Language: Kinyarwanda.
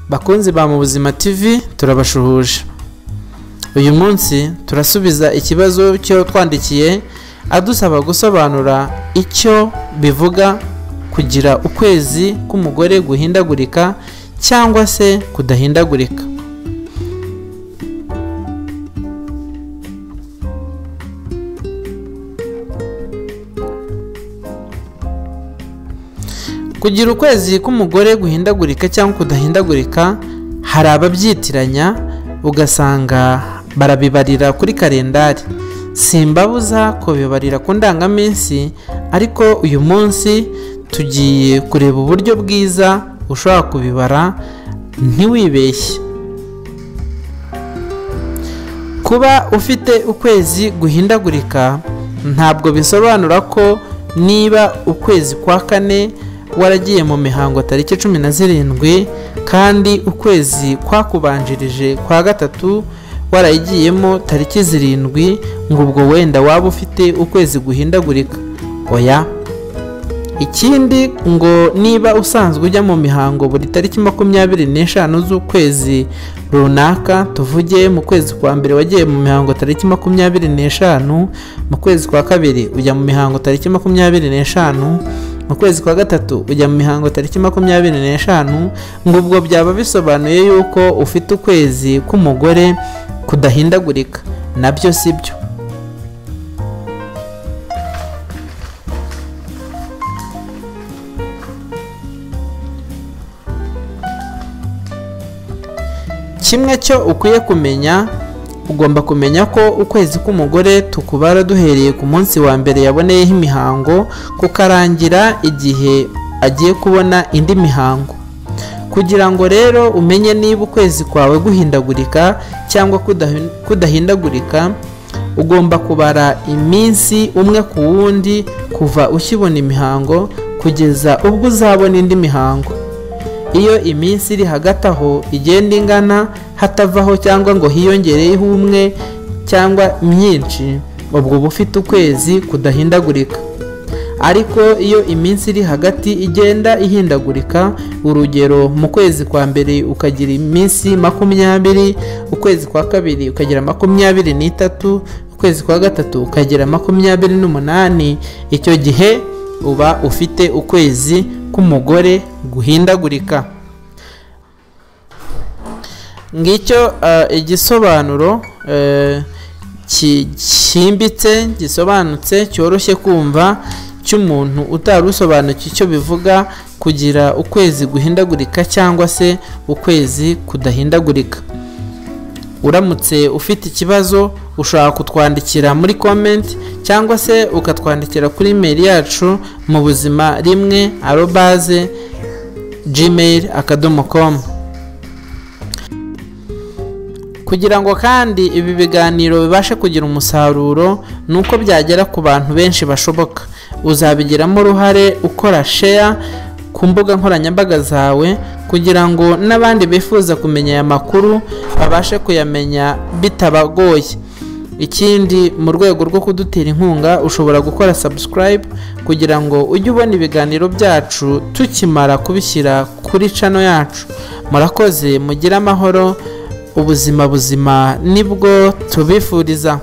Bakunzi ba Mu Buzima TV, turabashuhuje. Uyu munsi turasubiza ikibazo cyo twandikiye adusaba gusobanura icyo bivuga kugira ukwezi k'umugore guhindagurika cyangwa se kudahindagurika. Kugira ukwezi k'umugore guhindagurika cyangwa kudahindagurika, hari ababyitiranya ugasanga barabibarira kuri kalendari. Simbabuza kubibarira ku ndangaminsi, ariko uyu munsi tugiye kureba uburyo bwiza ushobora kubibara ntiwibeshye. Kuba ufite ukwezi guhindagurika ntabwo bisobanura ko niba ukwezi kwa kane waragiye mu mihango tariki 17 kandi ukwezi kwakubanjirije kwa gatatu warayigiyemo tariki 7 ngo ubwo wenda waba ufite ukwezi guhindagurika. Oya. Ikindi ngo niba usanzwe ujya mu mihango buri tariki 25 z'ukwezi runaka, tuvuge mu kwezi kwa mbere wagiye mu mihango tariki 25, mu kwezi kwa kabiri ujya mu mihango tariki 25, mu kwezi kwa gatatu ujya mu mihango tariki 25, ngo ubwo byaba bisobanuye yuko ufite ukwezi k'umugore kudahindagurika. Nabyo sibyo. Kimwe cyo ukwiye kumenya, ugomba kumenya ko ukwezi k'umugore tukubara duhereye ku munsi wa mbere yaboneyeho imihango kukarangira igihe agiye kubona indi mihango. Kugira ngo rero umenye niba ukwezi kwawe guhindagurika cyangwa kudahindagurika, ugomba kubara iminsi umwe ku wundi kuva ukibona imihango kugeza ubwo uzabona indi mihango. Iyo iminsi iri hagati aho igenda ingana hatavaho cyangwa ngo hiyongereyeho umwe cyangwa myinshi, ubwo uba ufite ukwezi kudahindagurika. Ariko iyo iminsi iri hagati igenda ihindagurika, urugero mu kwezi kwa mbere ukagira iminsi 20, ukwezi kwa kabiri ukagira 23, ukwezi kwa gatatu ukagira 28, icyo gihe uba ufite ukwezi k'umugore guhindagurika. Ngicyo igisobanuro cyimbitse, gisobanutse, cyoroshye kumva cy'umuntu utari usobanukiwe icyo bivuga kugira ukwezi guhindagurika cyangwa se ukwezi kudahindagurika. Uramutse ufite ikibazo ushobora kutwandikira muri comment cyangwa se ukatwandikira kuri email yacu mu buzima 1@gmail.com. Kugira ngo kandi ibi biganiro bibashe kugira umusaruro nuko byagera ku bantu benshi bashoboka, uzabigiramo uruhare ukora share ku mbuga nkoranyambaga zawe kugira ngo n'abandi bifuza kumenya aya makuru babashe kuyamenya bitabagoye. Ikindi, mu rwego rwo kudutera inkunga ushobora gukora subscribe kugira ngo ujye ubona ibiganiro byacu tukimara kubishyira kuri channel yacu. Murakoze, mugire amahoro, ubuzima buzima nibwo tubifuriza.